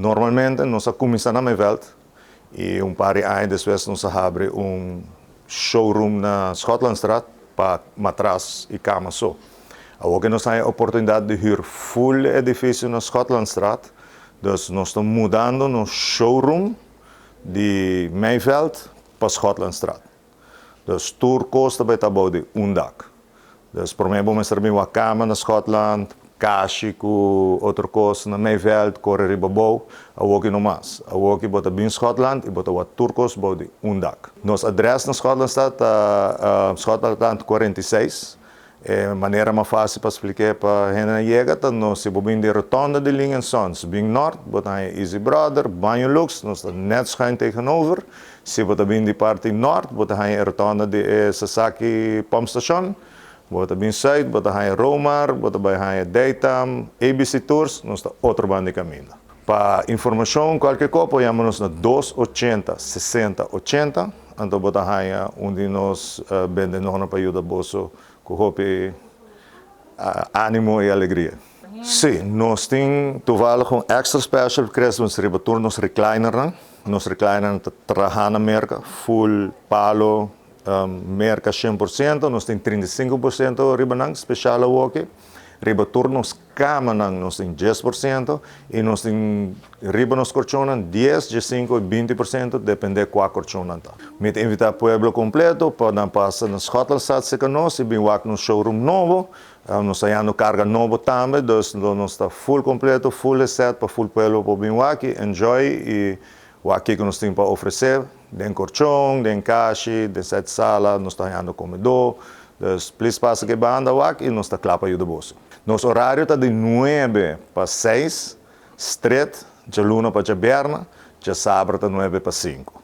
Normalmente nos a kuminsá na Maiveld i un par di aña despues nos a habri un showroom na Schotlandstraat pa matras i kama so. Awor ku nos haña oportunidat di hür full edifisio na Schotlandstraat, dus nos ta mudando nos showroom di Maiveld pa Schotlandstraat. Dus tur kos ta bai ta bou di un dak. Dus promé bo mester bin wak kama na Schotland, kashi ku otro kos na Maiveld, kore riba bou, awoki no mas. Awoki bo ta bin Schotland i bo ta wak tur kos bou di un dak. Nos adrès na Schotlandstraat ta Schotlandstraat 46. E manera mas fásil pa splik'é pa hendenan yega ta nos si bo bin di rotonda di Ling en Sons bin nort, bo ta haña Easy Brother, Baño Lux, nos ta net schuin tegenover. Si bo ta bin di parti nort, bo ta haña e rotonda di e Sasaki Pompstation. Bo ta bin sùit, bo ta haña Romar, bo ta bai haña Daytam, ABC Tours, nos ta otro banda di kaminda. Pa informashon kualke kos por yama nos na 280 60 80, anto bo ta haña un di nos bendedónan pa yuda boso ku hopi ánimo i alegria. Sí, nos tin toevallig un extra special Christmas riba tur nos reclinernan. Nos reclinernan ta traha na Merka, full palo Merka 100%. Nos tin 35% riba nan, special awoki. Riba tur nos kamanan nos tin 10% i nos tin riba nos korchonnan 10, 15 i 20%, dependé kua korchonnan ta. Mi ta invitá pueblo kompleto pa nan pasa na Schotlandstraat serka nos i bin wak nos showroom nobo. Nos ta hayando karga nobo tambe, dus lo nos ta full kompleto, full set pa full pueblo por bin wak i enjoy i wak kiko nos tin pa ofresé den korchon, den kashi, den set sala, nos ta hayando komedó. Dus please pasa ku e banda wak i nos ta kla pa yuda boso. Nos orario ta di 9 pa 6, stret, djaluna pa djabièrnè, djasabra ta 9 pa 5.